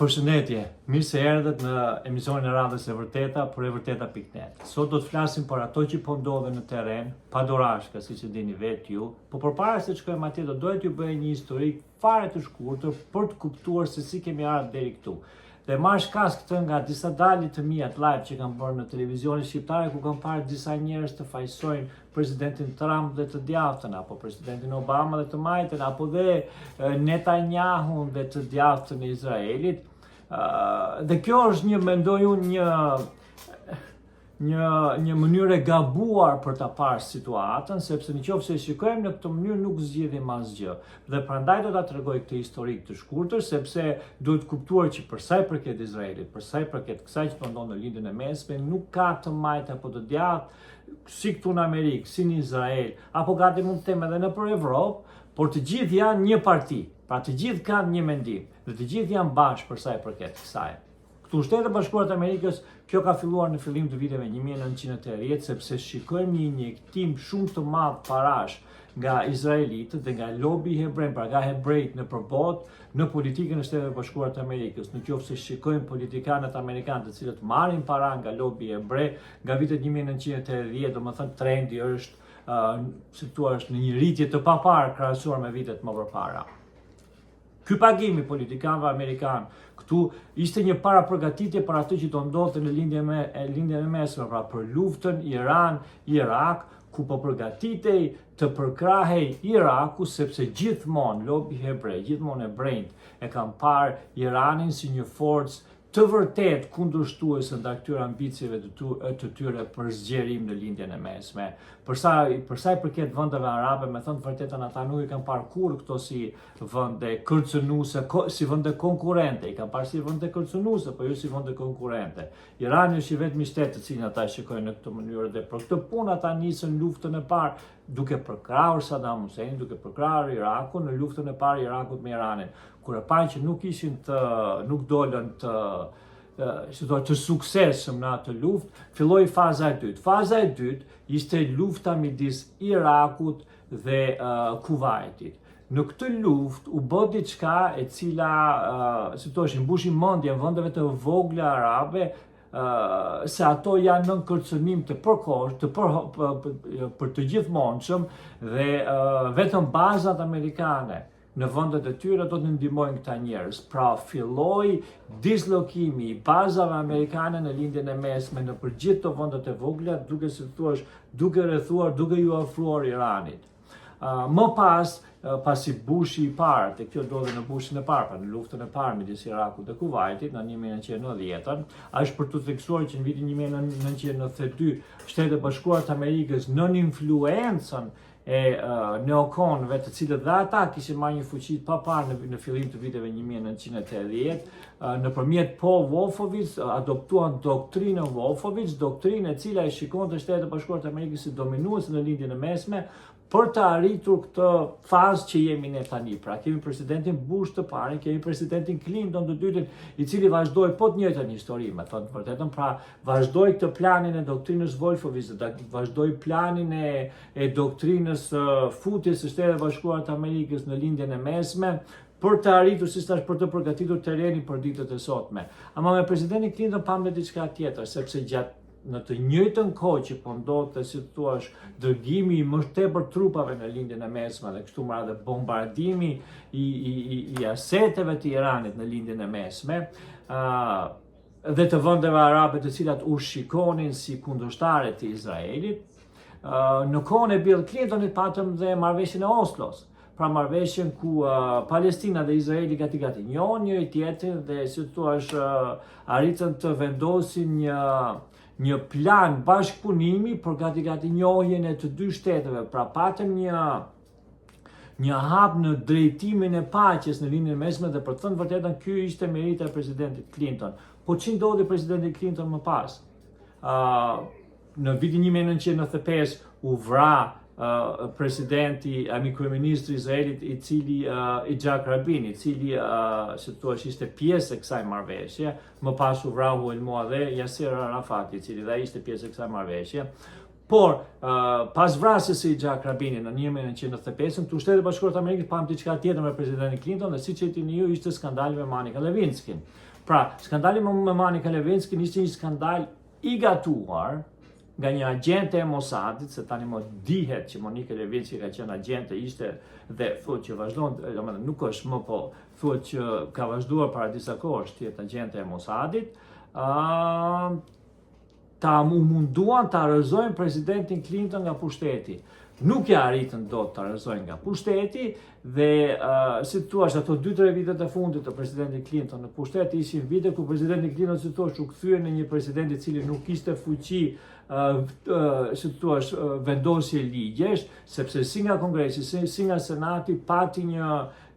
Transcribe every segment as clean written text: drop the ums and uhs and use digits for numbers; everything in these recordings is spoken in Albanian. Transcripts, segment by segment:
Përshëndetje, mirë se erdhët në emisionin e radhës e vërteta për e vërteta.net. Sot do të flasim për ato që po ndodhen në terren, pa dorashka, siç e dini vetë ju, po përpara se të shkojmë atje do doja t'ju bëj një historik fare të shkurtër për të kuptuar se si kemi ardhur deri këtu. Dhe marr shkas këtë nga disa dalje të mia të live që kam bërë në televizionin shqiptare ku kam parë disa njerëz të fajësojnë presidentin Trump dhe të djathtën apo presidentin Obama dhe të majtën apo dhe Netanyahun dhe të djathtën e Izraelit. Dhe kjo është një mendoj unë një një një mënyrë e gabuar për ta parë situatën, sepse në qoftë se e shikojmë në këtë mënyrë nuk zgjidhim asgjë. Dhe prandaj do ta tregoj këtë historik të shkurtër, sepse duhet kuptuar që për sa i përket Izraelit, për sa i përket kësaj që po ndodh në Lindjen e Mesme, nuk ka të majtë apo të djathtë, si këtu në Amerikë, si në Izrael, apo gati mund të them edhe nëpër Evropë, por të gjithë janë një parti. Pra të gjithë kanë një mendim dhe të gjithë janë bashkë për sa i përket kësaj. Këtu në Shtetet e Bashkuara të Amerikës, kjo ka filluar në fillim të viteve 1980, sepse shikojmë një injektim shumë të madh parash nga izraelitët dhe nga lobi hebre, pra nga hebrejt nëpër botë, në politikën e Shteteve të Bashkuara të Amerikës. Në qoftë se shikojmë politikanët amerikanë të cilët marrin para nga lobi hebre, nga vitet 1980, domethënë trendi është, uh, si thua, është në një rritje të paparë krahasuar me vitet më përpara. Ky pagim i politikanëve amerikanë këtu ishte një parapërgatitje për atë që do ndodhte në lindjen me lindjen e mesme, pra për luftën Iran-Irak, ku po përgatitej të përkrahej Iraku sepse gjithmonë lobi hebre, gjithmonë hebrenjtë e kanë parë Iranin si një forcë të vërtetë kundërshtuese ndaj këtyre ambicieve të, tu, të tyre për zgjerim në Lindjen e Mesme. Për sa për sa i përket vendeve arabe, me thënë të vërtetën ata nuk i kanë parë kurrë këto si vende kërcënuese, ko, si vende konkurrente, i kanë parë si vende kërcënuese, po jo si vende konkurrente. Irani është i vetmi shtet të cilin ata e shikojnë në këtë mënyrë dhe për këtë punë ata nisën luftën e parë duke përkrahur Saddam Hussein, duke përkrahur Irakun në luftën e parë Irakut me Iranin. Kur e panë që nuk ishin të nuk dolën të si thua, të suksesshëm në atë luftë, filloi faza e dytë. Faza e dytë ishte lufta midis Irakut dhe uh, Kuvajtit. Në këtë luftë u bë diçka e cila, uh, si thua, i mbushi mendjen vendeve të vogla arabe se ato janë nën kërcënim të përkohshëm, të për, për, për të gjithmonshëm dhe uh, vetëm bazat amerikane në vendet e tyre do të ndihmojnë këta njerëz. Pra filloi dislokimi i bazave amerikane në Lindjen e Mesme nëpër gjithë këto vendet e vogla, duke si thua, duke rrethuar, duke iu afruar Iranit. Uh, më pas, uh, pasi Bushi i parë, te kjo ndodhi në Bushin e parë, pra në luftën e parë midis Irakut dhe Kuvajtit në 1990-ën, është për t'u theksuar që në vitin 1992 Shtetet e Bashkuara të Amerikës nën influencën e uh, neokonëve, të cilët dhe ata kishin marrë një fuqi të paparë në, në fillim të viteve 1980, uh, nëpërmjet Paul Wolfowitz adoptuan doktrinën Wolfowitz, doktrinë e cila e shikonte Shtetet e Bashkuara të Amerikës si dominuese në Lindjen e Mesme, për të arritur këtë fazë që jemi ne tani. Pra kemi presidentin Bush të parin, kemi presidentin Clinton të dytin, i cili vazhdoi po të njëjtën histori, me thënë të vërtetën, pra vazhdoi këtë planin e doktrinës Wolfowitz, vazhdoi planin e e doktrinës së futjes së Shteteve të Bashkuara të Amerikës në Lindjen e Mesme, për të arritur, si thash, për të përgatitur terrenin për ditët e sotme. Ama me presidentin Clinton pamë diçka tjetër, sepse gjatë në të njëjtën kohë që po ndodhte, si të thuash, dërgimi i më tepër trupave në Lindjen e Mesme dhe kështu me radhë bombardimi i i i, i aseteve të Iranit në Lindjen e Mesme, ë uh, dhe të vendeve arabe të cilat u shikonin si kundërshtare të Izraelit, Në kohën e Bill Clintonit patëm dhe marrëveshjen e Oslos, pra marrëveshjen ku uh, Palestina dhe Izraeli gati gati njohën njëri tjetrin dhe si të thuash uh, arritën të vendosin një një plan bashkëpunimi për gati gati njohjen e të dy shteteve. Pra patëm një një hap në drejtimin e paqes në Lindjen e Mesme dhe për të thënë vërtetën ky ishte merita e presidentit Clinton. Po ç'i ndodhi presidentit Clinton më pas? Ë uh, Në vitin 1995 u vra uh, presidenti, ami kryeministri i Izraelit, i cili uh, Itzhak Rabin, i cili uh, si të thuash ishte pjesë e kësaj marrëveshje, më pas u vra u helmua dhe Yasser Arafat, i cili dhe ishte pjesë e kësaj marrëveshje. Por, uh, pas vrasjes së Itzhak Rabinit në 1995, këtu Shtetet e Bashkuara të Amerikës pamë diçka tjetër me presidentin Clinton dhe siç e dini ju ishte skandali me Monica Lewinsky. Pra, skandali me Monica Lewinsky ishte një skandal i gatuar nga një agjente e Mossadit, se tani më dihet që Monica Lewinsky ka qenë agjente, ishte dhe thuhet që vazhdon, domethënë nuk është më po, thuhet që ka vazhduar para disa kohësh të jetë agjente e Mossadit, ë ta u munduan ta rrëzojnë presidentin Clinton nga pushteti. Nuk ja arritën dot ta rrëzojnë nga pushteti dhe uh, si të thuash ato 2-3 vitet e fundit të presidentit Clinton në pushtet ishin vite ku presidenti Clinton si të thuash u kthye në një president i cili nuk kishte fuqi uh, uh, si të thuash uh, vendosje ligjesh, sepse si nga Kongresi, si, si nga Senati pati një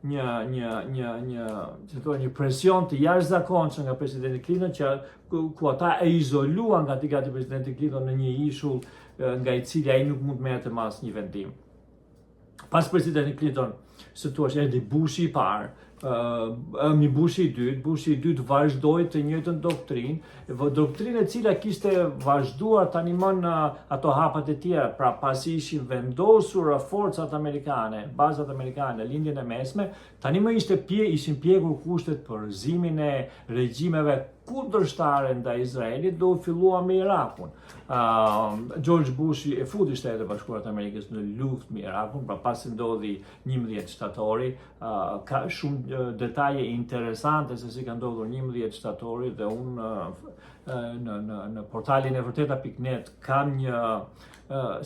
një një një një si thua një presion të jashtëzakonshëm nga presidenti Clinton që ku, ku ata e izoluan gati gati presidentin Clinton në një ishull nga i cili ai nuk mund të merrte më asnjë vendim. Pas presidentit Clinton, si thua, erdhi Bushi i parë, uh, mi Bushi i dytë, Bushi i dytë vazhdoi të njëjtën doktrinë, doktrinë e cila kishte vazhduar tani më në ato hapat e tjera, pra pasi ishin vendosur forcat amerikane, bazat amerikane në Lindjen e Mesme, tani më ishte pje, ishin pjekur kushtet për rrëzimin e regjimeve kundërshtare ndaj Izraelit dhe u fillua me Irakun. Uh, George Bushi e futi Shtetet e Bashkuara të Amerikës në luftë me Irakun, pra pasi ndodhi 11 shtatori, uh, ka shumë uh, detaje interesante se si ka ndodhur 11 shtatori dhe unë uh, në në në portalin e vërteta.net kam një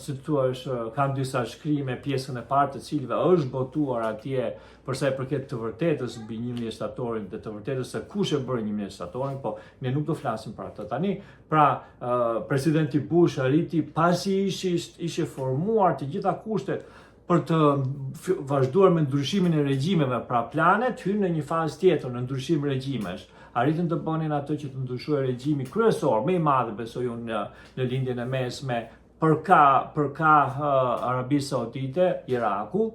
si të thuash, kam disa shkrime pjesën e parë të cilëve është botuar atje për sa i përket të vërtetës mbi 11 shtatorin dhe të vërtetës se kush e bëri 11 shtatorin, po ne nuk do flasim për atë tani. Pra, presidenti Bush arriti pasi ishin ishin formuar të gjitha kushtet për të vazhduar me ndryshimin e regjimeve, pra planet hynë në një fazë tjetër, në ndryshim regjimesh. Arritën të bënin atë që të ndryshojë regjimi kryesor, më i madh besoj unë në, në lindjen e mesme, për ka për ka uh, Arabisë Saudite, Iraku,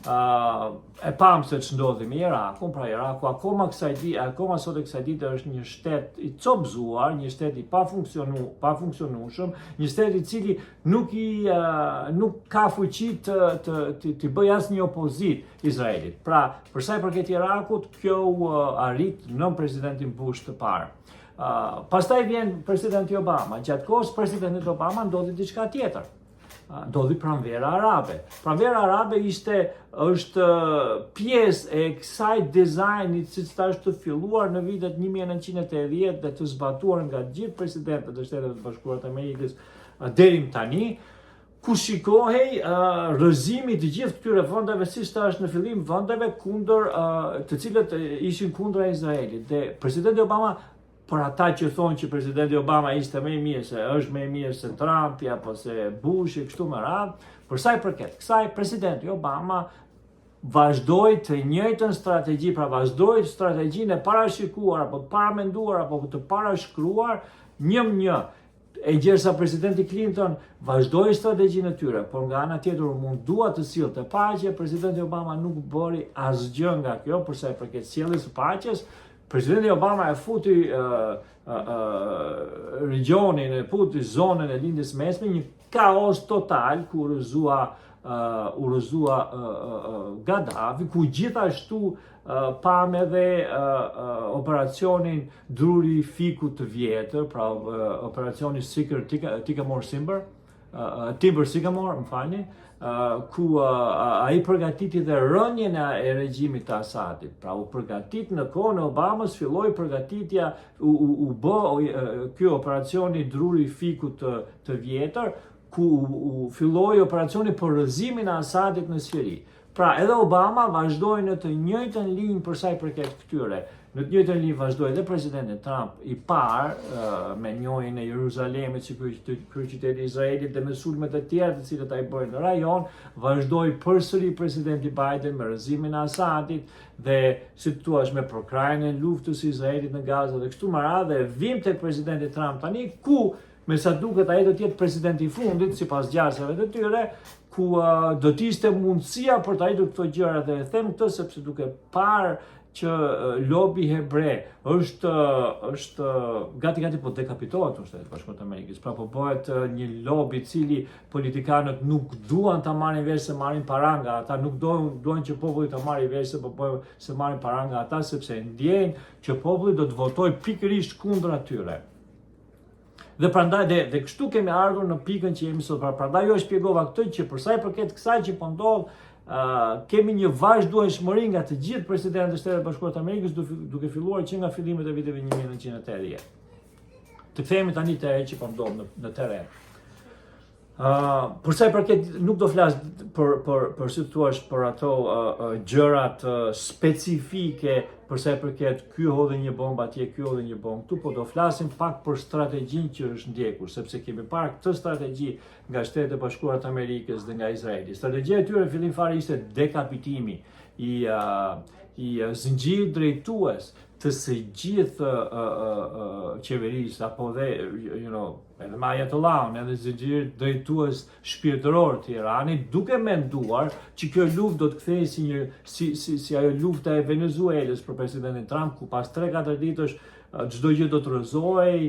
uh, e pamë se ç'ndodhi me Irakun, pra Iraku akoma kësaj di, akoma sot e kësaj dite është një shtet i copëzuar, një shtet i pafunksionu, pafunksionueshëm, një shtet i cili nuk i uh, nuk ka fuqi të të të, të bëjë asnjë opozitë Izraelit. Pra, për sa i përket Irakut, kjo u uh, arrit nën presidentin Bush të parë. Uh, pastaj vjen presidenti Obama. Gjatë kohës presidentit Obama ndodhi diçka tjetër. Uh, ndodhi pranvera arabe. Pranvera arabe ishte është pjesë e kësaj dizajni siç thashë të filluar në vitet 1980 dhe të zbatuar nga gjithë presidentët e Shteteve të Bashkuara të Amerikës deri më tani, ku shikohej uh, rrëzimi i të gjithë këtyre vendeve, siç thashë në fillim, vendeve kundër uh, të cilët ishin kundra Izraelit. Dhe presidenti Obama për ata që thonë që presidenti Obama ishte më i mirë se është më i mirë se Trumpi apo se Bushi kështu me radhë, për sa i përket kësaj presidenti Obama vazhdoi të njëjtën strategji, pra vazhdoi strategjinë e parashikuar apo të paramenduar apo të parashkruar një më një E gjersa presidenti Clinton vazhdoi strategjinë e tyre, por nga ana tjetër u mundua të sillte paqe, presidenti Obama nuk bëri asgjë nga kjo për sa i përket sjelljes së paqes. Presidenti Obama e futi uh, uh, uh, regjionin, e futi zonën e Lindjes Mesme një kaos total ku u rrëzua uh, u rrëzua uh, uh, Gaddafi, ku gjithashtu uh, pamë edhe uh, uh, operacionin Druri i Fikut të Vjetër, pra uh, operacioni Sycamore Sycamore Simber, uh, Timber Sycamore, më falni, uh, ku uh, ai përgatiti dhe rënien e regjimit të Asadit. Pra u përgatit në kohën e Obamës, filloi përgatitja, u, u, u bë ky operacioni Druri i Fikut të, të Vjetër, ku u, u filloi operacioni për rrëzimin e Asadit në Siri. Pra edhe Obama vazhdoi në të njëjtën linjë për sa i përket këtyre. Në të njëjtën linjë vazhdoi edhe presidenti Trump i parë me njohjen e Jeruzalemit si kryeqyteti i Izraelit dhe me sulmet e tjera të cilat ai bëri në rajon, vazhdoi përsëri presidenti Biden me rrëzimin e Asadit dhe si të thuash me përkrahjen e luftës së Izraelit në Gaza dhe kështu me radhë dhe vim tek presidenti Trump tani ku Me sa duket ai do të jetë presidenti i fundit sipas gjasave të tyre, ku uh, do të ishte mundësia për të arritur këto gjëra dhe e them këtë sepse duke parë që lobi hebre është është gati gati po dekapitohet në Shtetet e Bashkuara të Amerikës. Pra po bëhet një lobi i cili politikanët nuk duan ta marrin vesh se marrin para nga ata, nuk duan duan që populli ta marrë vesh se po bëjnë se marrin para nga ata sepse ndjejnë që populli do të votojë pikërisht kundër atyre. Dhe prandaj dhe, dhe kështu kemi ardhur në pikën që jemi sot. Pra prandaj ju e shpjegova këtë që për sa i përket kësaj që po ndodh, uh, kemi një vazhdueshmëri nga të gjithë presidentët e Shteteve të Bashkuara të Amerikës duke, duke filluar që nga fillimet e viteve 1980. Të kthehemi tani te ajo që po ndodh në, në terren. Uh, për sa i përket nuk do flas për për për si thua për ato uh, uh, gjërat uh, specifike për sa i përket ky hodhi një bombë atje, ky hodhi një bombë këtu, po do flasim pak për strategjinë që është ndjekur, sepse kemi parë këtë strategji nga Shtetet e Bashkuara të Amerikës dhe nga Izraeli. Strategjia e tyre në fillim fare ishte dekapitimi i uh, i zinxhirit drejtues të së gjithë uh, uh, uh, qeverisë apo dhe you know edhe me Ayatollahun, edhe zinxhirit drejtues shpirtëror të Iranit, duke menduar që kjo luftë do të kthehej si një si si si ajo lufta e Venezuelës për presidentin Trump, ku pas 3-4 ditësh çdo gjë do të rrëzohej,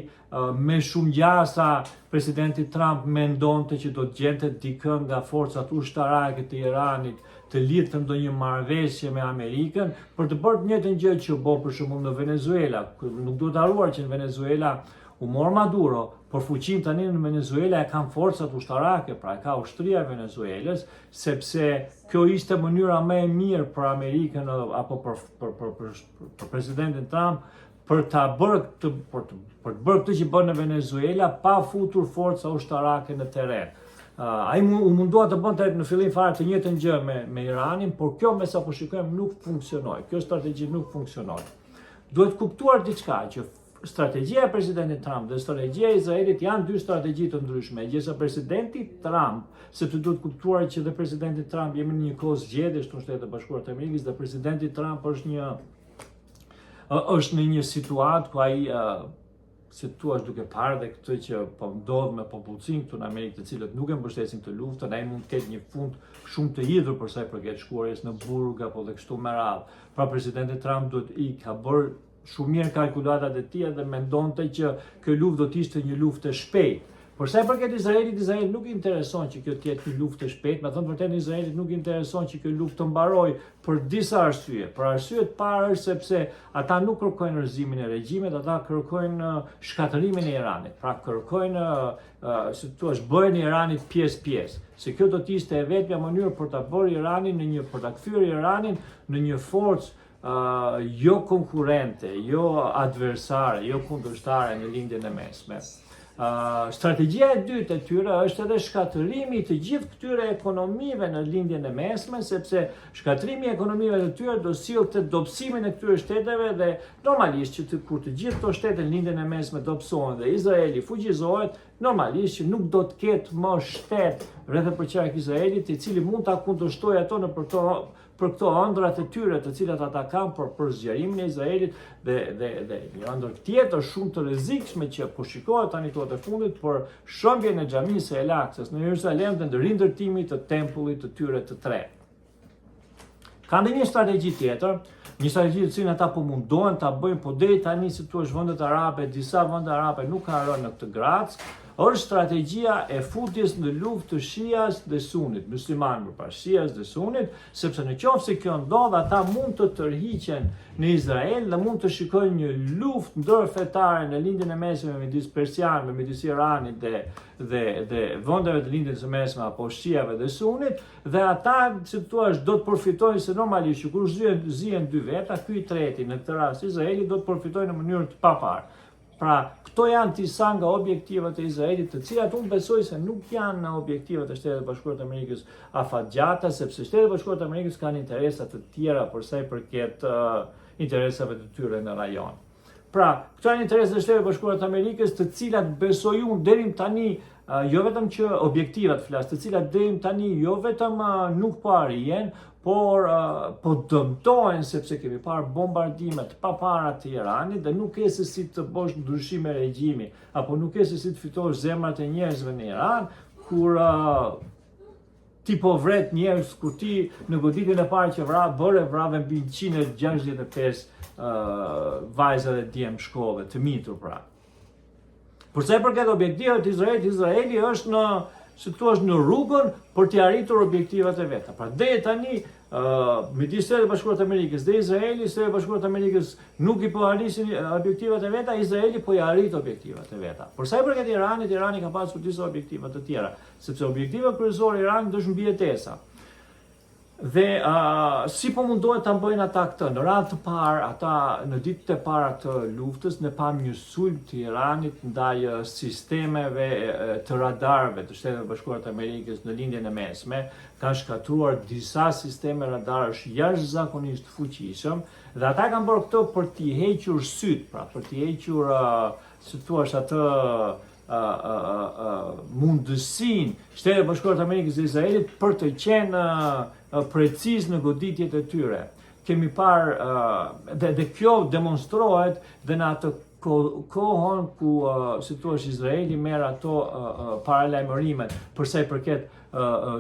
me shumë gjasa presidenti Trump mendonte që do të gjente dikë nga forcat ushtarake të Iranit të lidhte ndonjë marrëveshje me Amerikën për të bërë të njëjtën gjë që u bë për shembull në Venezuela. Nuk duhet harruar që në Venezuela U mor Maduro, por fuqinë tani në Venezuela e kanë forcat ushtarake, pra e ka ushtria e Venezuelës, sepse kjo ishte mënyra më e mirë për Amerikën apo për për për për, për presidentin Trump për ta bërë këtë për të për të bërë këtë që bën në Venezuela pa futur forca ushtarake në terren. Uh, ai u mundua të bënte në fillim fare të njëjtën gjë me me Iranin, por kjo me sa po shikojmë nuk funksionoi. Kjo strategji nuk funksionoi. Duhet kuptuar diçka që Strategjia e presidentit Trump dhe strategjia e Izraelit janë dy strategji të ndryshme. Gjersa presidenti Trump, sepse duhet kuptuar që dhe presidenti Trump jemi në një kohë zgjedhjesh në Shtetet e Bashkuara të Amerikës dhe presidenti Trump është një është në një situatë ku ai si thua është duke parë dhe këtë që po ndodh me popullsinë këtu në Amerikë, të cilët nuk e mbështesin këtë luftën, ai mund të ketë një fund shumë të hidhur për sa i përket shkuarjes në burg apo dhe kështu me radhë. Pra presidenti Trump duhet i ka bërë shumë mirë kalkulatat e tij dhe mendonte që kjo luftë do të ishte një luftë e shpejtë. Por sa i përket Izraelit, Izraelit nuk i intereson që kjo të jetë një luftë e shpejtë, me thënë të vërtetën Izraelit nuk i intereson që kjo luftë të mbarojë për disa arsye. Për arsye të parë është sepse ata nuk kërkojnë rrëzimin e regjimit, ata kërkojnë uh, shkatërrimin e Iranit. Pra kërkojnë uh, si thua, bërjen e Iranit pjesë-pjesë. Se kjo do të ishte e vetmja mënyrë për ta bërë Iranin në një për ta kthyer Iranin në një forcë jo konkurrente, jo adversare, jo kundërshtare në Lindjen e Mesme. Uh, strategjia e dytë e tyre është edhe shkatërrimi i të gjithë këtyre ekonomive në Lindjen e Mesme, sepse shkatërrimi i ekonomive të tyre do sillte dobësimin e këtyre shteteve dhe normalisht që të, kur të gjithë këto shtete në Lindjen e Mesme dobësohen dhe Izraeli fuqizohet, normalisht që nuk do të ketë më shtet rreth e përqark Izraelit, i cili mund ta kundërshtojë ato në për këto për këto ëndrrat e tyre të cilat ata kanë për për zgjerimin e Izraelit dhe dhe dhe një ëndërr tjetër shumë të rrezikshme që po shikohet tani kohët e fundit për shembjen e xhamisë së El Aksës në Jerusalem dhe rindërtimit të tempullit të tyre të tretë. Kanë dhe një strategji tjetër, një strategji të cilën ata po mundohen ta bëjnë, po deri tani si thua vendet arabe, disa vende arabe nuk kanë rënë në këtë grackë, Është strategjia e futjes në luftë të Shias dhe Sunit, muslimanëve pra Shias dhe Sunit, sepse në qoftë se kjo ndodh, ata mund të tërhiqen në Izrael dhe mund të shikojnë një luftë ndërfetare në Lindjen e Mesme midis persianëve, midis Iranit dhe dhe dhe vendeve të Lindjes së Mesme apo Shiave dhe Sunit, dhe ata, si të thuash, do të përfitojnë se normalisht që kur zihen, zihen dy veta, ky i treti në këtë rast Izraeli do të përfitojë në mënyrë të paparë. Pra, këto janë disa nga objektivat e Izraelit, të cilat unë besoj se nuk janë në objektivat e Shteteve të Bashkuara të Amerikës afatgjata, sepse Shtetet e Bashkuara të Amerikës kanë interesa të tjera për sa i përket uh, interesave të tyre në rajon. Pra, këto janë interesat e Shteteve të Bashkuara të Amerikës, të cilat besoj unë deri më tani uh, jo vetëm që objektivat flas, të cilat deri më tani jo vetëm uh, nuk po arrihen, por po dëmtohen sepse kemi parë bombardime të papara të Iranit dhe nuk ke se si të bësh ndryshime regjimi apo nuk ke se si të fitosh zemrat e njerëzve në Iran kur. Ti po vret njerëz kur ti në goditjen e parë që vra, bëre vrave mbi 165 uh, vajza dhe djem shkolle, të mitur pra. Për sa i përket objektivat të Izraelit, Izraeli është në si thua është në rrugën për t'i arritur objektivat e veta. Pra deri tani uh, midis Shteteve të Bashkuara të Amerikës dhe Izraeli, Shtetet e Bashkuara të Amerikës nuk i po arrisin objektivat e veta, Izraeli po i arrit objektivat e veta. Për sa i përket Iranit, Irani ka pasur disa objektiva të tjera, sepse objektiva kryesore e Iranit është mbijetesa. Dhe uh, si po mundohet ta bëjnë ata këtë? Në radhë të parë, ata në ditët e para të luftës ne pamë një sulm të Iranit ndaj sistemeve të radarëve të Shteteve të Bashkuara të Amerikës në Lindjen e Mesme, kanë shkatërruar disa sisteme radarësh jashtëzakonisht të fuqishëm dhe ata kanë bërë këtë për t'i hequr sytë, pra për t'i hequr uh, si thua atë mundësinë Shtetet e Bashkuara të Amerikës dhe Izraelit për të qenë preciz në goditjet e tyre. Kemi parë dhe, dhe kjo demonstrohet dhe në atë kohën ku si thua Izraeli merr ato paralajmërimet për sa i përket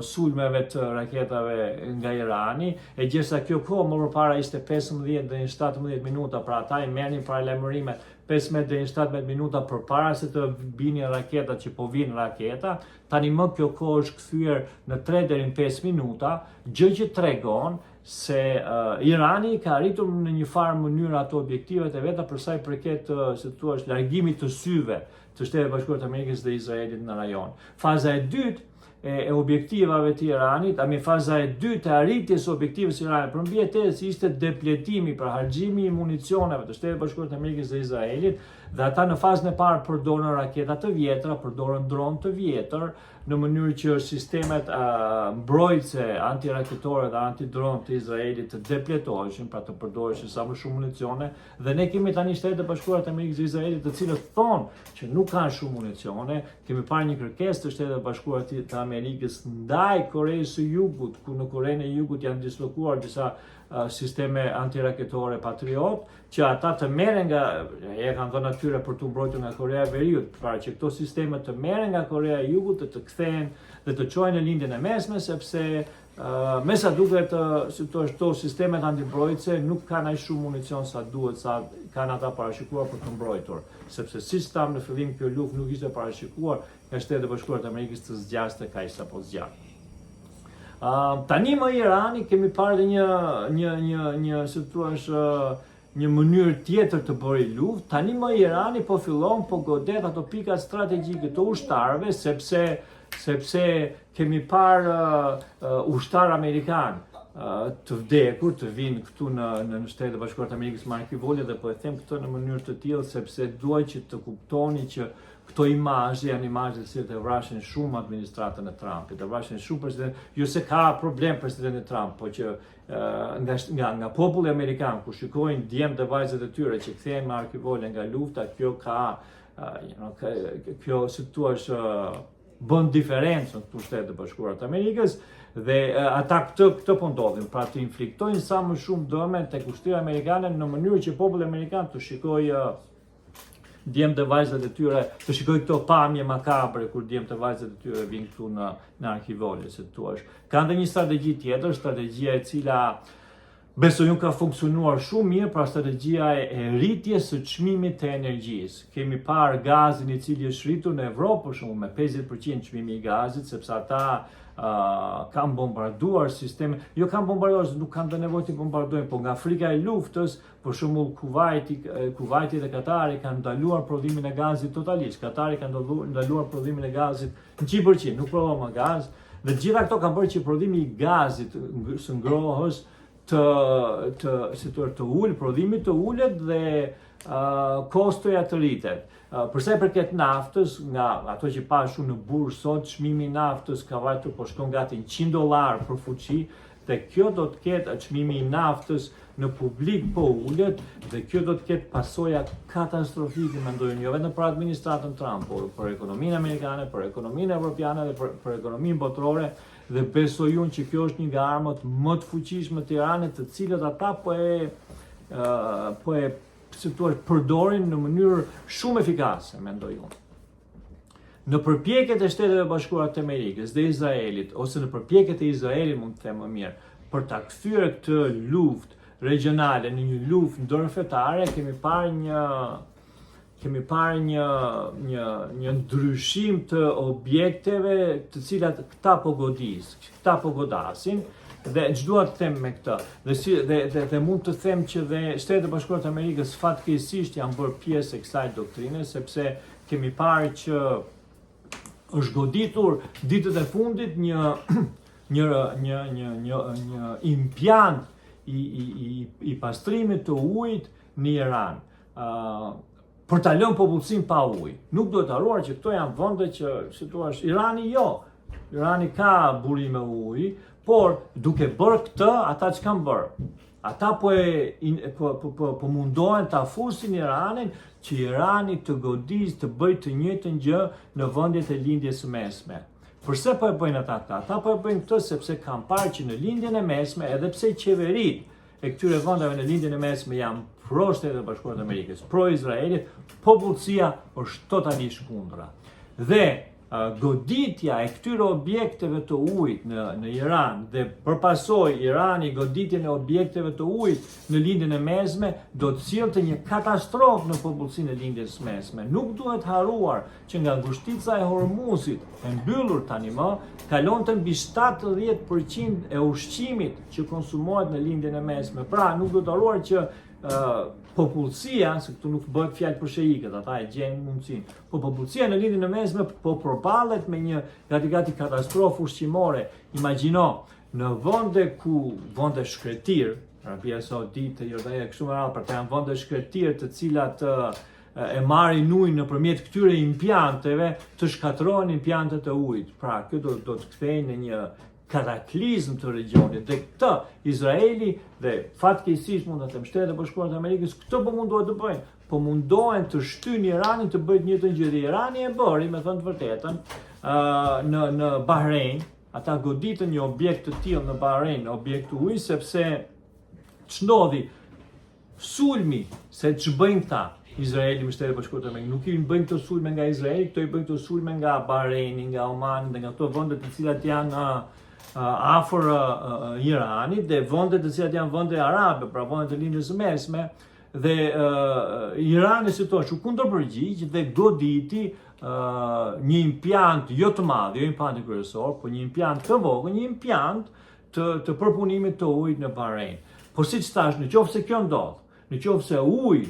sulmeve të raketave nga Irani, e gjersa kjo kohë më përpara ishte 15 deri në 17 minuta, pra ata i merrnin paralajmërimet 15 deri në 17 minuta përpara se të binin raketat që po vijnë raketa, tani më kjo kohë është kthyer në 3 deri në 5 minuta, gjë që tregon se uh, Irani ka arritur në një farë mënyrë ato objektivat e veta për sa i përket, uh, si thua, largimit të syve të Shteteve të Bashkuara të Amerikës dhe Izraelit në rajon. Faza e dytë e, e objektivave të Iranit, a mi faza e dytë e arritjes së objektivës së Iranit për mbijetesë ishte depletimi, pra harxhimi i municioneve të Shteteve të Bashkuara të Amerikës dhe Izraelit, dhe ata në fazën e parë përdorën raketa të vjetra, përdorën dron të vjetër, në mënyrë që sistemet uh, mbrojtëse antiraketore dhe antidron të Izraelit të depletoheshin, pra të përdoreshin sa më shumë municione, dhe ne kemi tani Shtetet e Bashkuara të Amerikës dhe Izraelit të cilët thonë që nuk kanë shumë municione, Kemi parë një kërkesë të Shteteve të Bashkuara të Amerikës ndaj Koreës së Jugut, ku në Korenë e Jugut janë dislokuar disa sisteme antiraketore Patriot, që ata të merren nga e kanë dhënë atyre për t'u mbrojtur nga Korea e Veriut, pra që këto sisteme të merren nga Korea e Jugut dhe të kthehen dhe të çohen në Lindjen e Mesme, sepse Me sa duket, si thua, këto sistemet antimbrojtëse nuk kanë aq shumë municion sa duhet, sa kanë ata parashikuar për të mbrojtur, sepse siç thamë në fillim kjo luftë nuk ishte parashikuar nga Shtetet e Bashkuara të Amerikës të zgjaste kaq sa po zgjat. Uh, tani më Irani kemi parë dhe një një një një si thua është një mënyrë tjetër të bëri luftë, tani më Irani po fillon po godet ato pikat strategjike të ushtarëve sepse sepse kemi parë uh, uh, ushtarë amerikanë uh, të vdekur të vinë këtu në në, në Shtetet e Bashkuara të Amerikës me arkivole dhe po e them këtë në mënyrë të tillë sepse dua që të kuptoni që këto imazhe janë imazhe të cilat e vrasin shumë administratën e Trumpit, e vrasin shumë president, jo se ka problem presidenti Trump, po që nga nga nga populli amerikan ku shikojnë djemtë dhe vajzat e tyre që kthehen me arkivole nga lufta, kjo ka you know, kjo si thua është bën diferencën këtu Shtetet e Bashkuara të Amerikës dhe ata këtë këtë po ndodhin, pra të infliktojnë sa më shumë dëme tek ushtria amerikane në mënyrë që populli amerikan të shikojë djemtë dhe vajzat e tyre, të shikojë këto pamje makabre kur djemtë dhe vajzat e tyre vinë këtu në në arkivole, si thua. Kanë dhe një strategji tjetër, strategjia e cila besoj unë ka funksionuar shumë mirë, pra strategjia e, e rritjes së çmimit të energjisë. Kemi parë gazin i cili është rritur në Evropë për shembull me 50% çmimi i gazit, sepse ata uh, kanë bombarduar sisteme, jo kanë bombarduar, nuk kanë të nevojë të bombardojnë, po nga frika e luftës Për shembull, Kuvajti, Kuvajti dhe Katari kanë ndaluar prodhimin e gazit totalisht. Katari ka ndaluar prodhimin e gazit 100%, nuk prodhon më gaz. Dhe të gjitha këto kanë bërë që prodhimi i gazit së ngrohës të të si të të ul, prodhimi të ulet dhe uh, kostoja të rritet. Uh, për sa i përket naftës, nga ato që pashë unë në bursë sot, çmimi i naftës ka vajtur po shkon gati 100 dollar për fuçi, Dhe kjo do të ketë çmimi i naftës në publik po ulet dhe kjo do të ketë pasoja katastrofike mendoj unë jo vetëm për administratën Trump, por për ekonominë amerikane, për ekonominë evropiane dhe për, për ekonominë botërore dhe besoj unë që kjo është një nga armët më të fuqishme të Iranit, të cilët ata po e uh, po e si thua përdorin në mënyrë shumë efikase, mendoj unë. Në përpjekjet e Shteteve të Bashkuara të Amerikës dhe Izraelit, ose në përpjekjet e Izraelit mund të them më mirë, për ta kthyer këtë luftë regjionale në një luftë ndërfetare, kemi parë një kemi parë një një një ndryshim të objekteve të cilat këta po godis, këta po godasin dhe ç'dua të them me këtë. Dhe si dhe dhe, dhe mund të them që dhe Shtetet e Bashkuara të Amerikës fatkeqësisht janë bërë pjesë e kësaj doktrine sepse kemi parë që është goditur ditët e fundit një një një një një një impiant i i i i pastrimit të ujit në Iran. Ë uh, për ta lënë popullsinë pa ujë. Nuk duhet harruar që këto janë vende që, si thua, Irani jo. Irani ka burime uji, por duke bërë këtë, ata ç'kanë bërë? Ata po e po po po, po mundohen ta fusin Iranin që Irani të godisë, të bëjë të njëjtën gjë në vendet e Lindjes së Mesme. Përse po e bëjnë ata këtë? Ata po e bëjnë këtë sepse kanë parë që në Lindjen e Mesme, edhe pse qeveritë e këtyre vendeve në Lindjen e Mesme janë pro Shteteve të Bashkuara të Amerikës, pro Izraelit, popullsia është totalisht kundra. Dhe goditja e këtyre objekteve të ujit në në Iran dhe për pasojë Irani goditjen e objekteve të ujit në Lindjen e Mesme do të sillte një katastrofë në popullsinë e Lindjes së Mesme. Nuk duhet harruar që nga ngushtica e Hormuzit, e mbyllur tani më, kalonte mbi 70% e ushqimit që konsumohet në Lindjen e Mesme. Pra, nuk duhet harruar që popullsia, se këtu nuk bëhet fjalë për sheikët, ata e gjejnë mundësinë, po popullsia në Lindjen e Mesme po përballet me një gati gati katastrofë ushqimore. Imagjino, në vende ku vende shkretëtirë, Arabia Saudite, Jordania, kështu me radhë, për të janë vende shkretëtirë të cilat e marrin ujin nëpërmjet këtyre impianteve, të shkatërrohen impiantet e ujit. Pra, kjo do do të kthehej në një kataklizëm të regjionit dhe këtë Izraeli dhe fatkeqësisht mund të them Shtetet e Bashkuara të Amerikës këtë po mundohen të bëjnë, po mundohen të shtyjnë Iranin të bëjë të njëjtën gjë dhe Irani e bëri, me thënë të vërtetën, ë në në Bahrein, ata goditën një objekt të tillë në Bahrein, objekt uji sepse ç'ndodhi Sulmi, se ç'bëjnë këta, Izraeli me Shtetet e Bashkuara të Amerikës, nuk i bëjnë këto sulme nga Izraeli, këto i bëjnë këto sulme nga Bahreini, nga Omani dhe nga këto vende të cilat janë afër Iranit dhe vende të cilat janë vende arabe, pra vende të Lindjes së Mesme dhe uh, Irani si thosh u kundërpërgjigj dhe goditi uh, një impiant jo të madh, jo impiantin kryesor, po një impiant të vogël, një impiant të të përpunimit të ujit në Bahrein. Po siç thashë, në qoftë se kjo ndodh, në qoftë se uji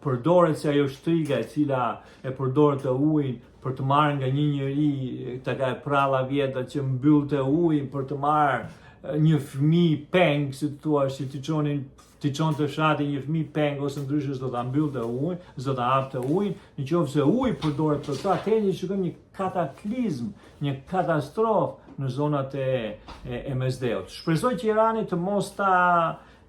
përdoret si ajo shtriga e cila e përdorte ujin për të marrë nga një njeri tek ajo pralla e vjetër që mbyllte ujin për të marrë një fëmijë peng, si të thuash, që t'i çonin t'i çonte fshati një fëmijë peng ose ndryshe s'do ta mbyllte ujin, s'do ta hapte ujin, në qoftë se uji përdoret për këtë, atëherë ne shikojmë një kataklizm, një katastrofë në zonat e e, e Mesdheut. Shpresoj që Irani të mos ta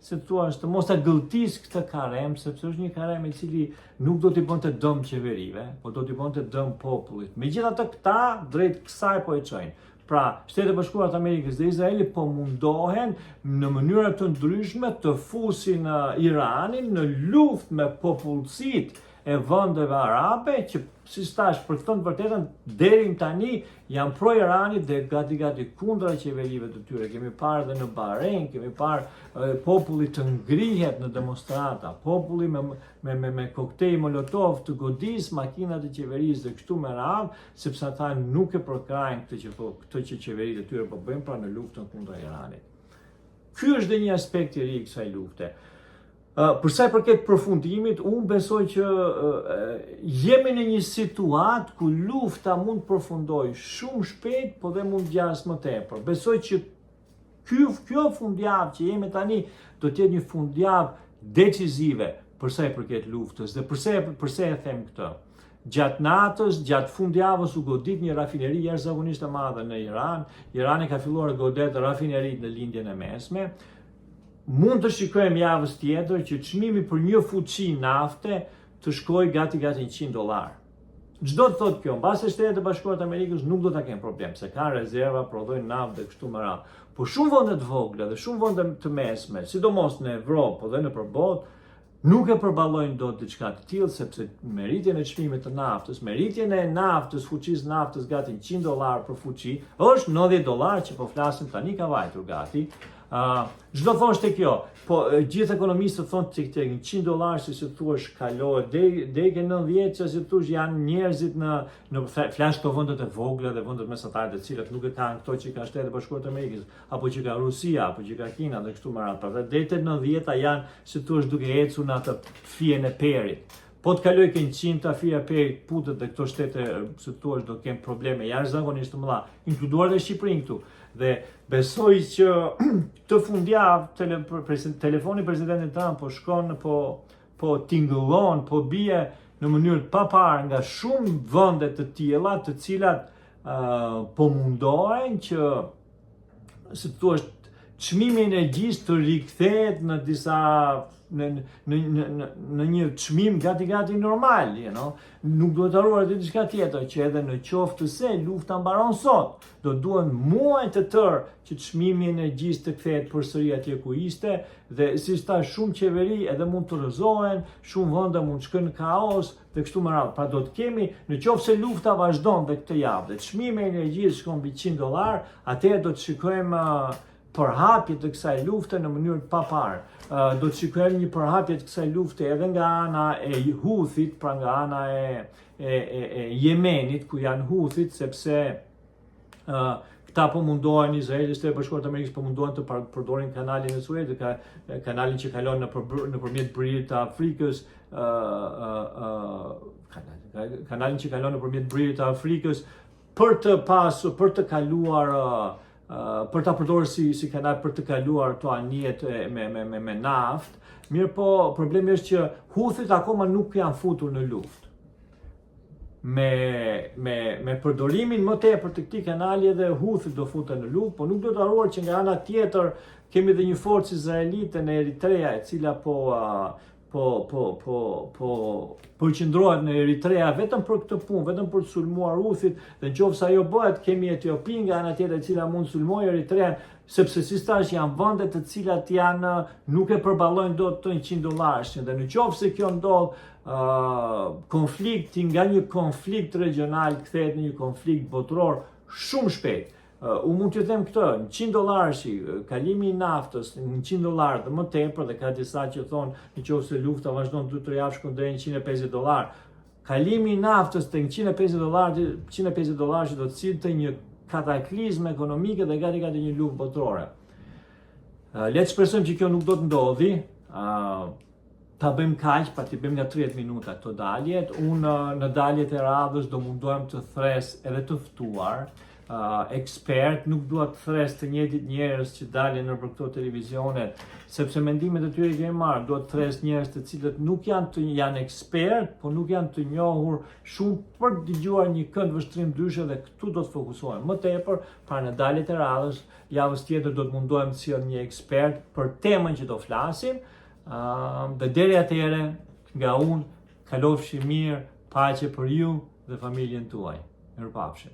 si të thuash, të mos ta gëlltis këtë karem, sepse është një karem i cili nuk do t'i bënte dëm qeverive, po do t'i bënte dëm popullit. Megjithatë këta drejt kësaj po e çojnë. Pra, Shtetet e Bashkuara të Amerikës dhe Izraeli po mundohen në mënyra të ndryshme të fusin Iranin në luftë me popullsitë e vendeve arabe që siç thashë për të thënë të vërtetën deri më tani janë pro Iranit dhe gati gati kundra qeverive të tyre. Kemi parë dhe në Bahrein, kemi parë populli të ngrihet në demonstrata, populli me me me, me koktej molotov të godisë makinat e qeverisë dhe kështu me radhë, sepse ata nuk e përkrahin këtë që po këtë që qeveritë e tyre po bëjnë pra në luftën kundra Iranit. Ky është dhe një aspekt i ri i kësaj lufte. Për sa i përket përfundimit, unë besoj që jemi në një situatë ku lufta mund të përfundojë shumë shpejt, po dhe mund të zgjasë më tepër. Besoj që ky kjo fundjavë që jemi tani do të jetë një fundjavë decizive për sa i përket luftës dhe përse përse e them këtë. Gjatë natës, gjatë fundjavës u godit një rafineri jashtëzakonisht e madhe në Iran. Irani ka filluar të godet rafineritë në Lindjen e Mesme. Mund të shikojmë javës tjetër që çmimi për një fuçi nafte të shkojë gati gati 100 dollar. Ç'do të thotë kjo? Mbase Shtetet e Bashkuara të Amerikës nuk do ta kenë problem, se kanë rezerva, prodhojnë naftë dhe kështu me radhë. Po shumë vende të vogla dhe shumë vende të mesme, sidomos në Evropë, po dhe nëpër botë, Nuk e përballojnë dot diçka të tillë sepse me rritjen e çmimit të naftës, me rritjen e naftës, fuçisë naftës gati 100 dollar për fuçi, është 90 dollar që po flasim tani ka vajtur gati. Uh, Ç'do thoshte kjo? Po gjithë ekonomistët thonë që këtë 100 dollar si si thuash kalohet deri deri ke 90 që si thuash janë njerëzit në në flas këto vendet e vogla dhe vendet mesatare të cilat nuk e kanë këto që ka Shtetet e Bashkuara të Amerikës apo që ka Rusia apo që ka Kina dhe kështu me radhë. Pra deri te 90-ta janë si thuash duke ecur në atë fijen e perit. Po të kaloj ke 100-ta fija e perit këputet dhe këto shtete si thuash do kenë probleme jashtëzakonisht të mëdha, inkluduar dhe Shqipërinë këtu. Dhe besoj që këtë fundjavë tele, telefoni i presidentit Trump po shkon po po tingëllon, po bie në mënyrë të paparë nga shumë vende të tilla, të cilat uh, po mundohen që si të thuash çmimi i energjisë të rikthehet në disa në në në në, në një çmim gati gati normal, you know. Nuk duhet harruar edhe diçka tjetër që edhe në qoftë se lufta mbaron sot, do duhen muaj të tërë që çmimi i energjisë të kthehet përsëri atje ku ishte dhe siç thash shumë qeveri edhe mund të rrëzohen, shumë vende mund të shkojnë në kaos dhe kështu me radhë. Pra do të kemi në qoftë se lufta vazhdon dhe këtë javë dhe çmimi i energjisë shkon mbi 100 dollar, atëherë do të shikojmë uh, përhapje të kësaj lufte në mënyrë të paparë. Uh, do të shikojmë një përhapje të kësaj lufte edhe nga ana e Houthit, pra nga ana e e e, e Jemenit ku janë Houthit, sepse uh, këta po mundohen Izraeli, Shtetet e Bashkuara të Amerikës po mundohen të përdorin kanalin e Suezit, ka, kanalin që kalon nëpër nëpërmjet bririt të Afrikës, ë ë ë kanalin që kalon nëpërmjet bririt të Afrikës për të pasur, për të kaluar për ta përdorur si si kanal për të kaluar ato anijet me me me me naftë. Mirë po, problemi është që Houthit akoma nuk janë futur në luftë. Me me me përdorimin më tepër të këtij kanali edhe Houthit do futen në luftë, po nuk duhet harruar që nga ana tjetër kemi edhe një forcë izraelite në Eritrea e cila po po po po po përqendrohet në Eritrea vetëm për këtë punë, vetëm për të sulmuar Houthit dhe në qoftë se ajo bëhet, kemi Etiopinë nga ana tjetër e cila mund të sulmojë Eritrean, sepse siç thash janë vende të cilat janë nuk e përballojnë dot të 100 dollarëshin dhe në qoftë se kjo ndodh, uh, konflikti nga një konflikt regjional kthehet në një konflikt botëror shumë shpejt. Unë mund t'ju them këtë, 100 dollarëshi, kalimi i naftës 100 dollarë dhe më tepër dhe ka disa që thonë në qoftë se lufta vazhdon 2-3 javë shkon deri në 150 dollar. Kalimi i naftës te 150 dollar, 150 dollarëshi do të sillte një kataklizmë ekonomike dhe gati gati një luftë botërore. Le të shpresojmë që kjo nuk do të ndodhi. Ta bëjmë kaq, pa t'i bëjmë nga 30 minuta këto daljet. Unë në daljet e radhës do mundohem të thërras edhe të ftuar, uh, ekspert, nuk dua të thërras të njëjtit njerëz që dalin nëpër këto televizionet, sepse mendimet e tyre i kemi marrë, dua të thërras njerëz të cilët nuk janë të janë ekspert, po nuk janë të njohur shumë për të dëgjuar një këndvështrim ndryshe dhe këtu do të fokusohem më tepër, pra në daljet e radhës, javës tjetër do të mundohem të sjell një ekspert për temën që do flasim, Uh, dhe deri atëherë, nga unë, kalofshi mirë, paqe për ju dhe familjen tuaj. Mirupafshim.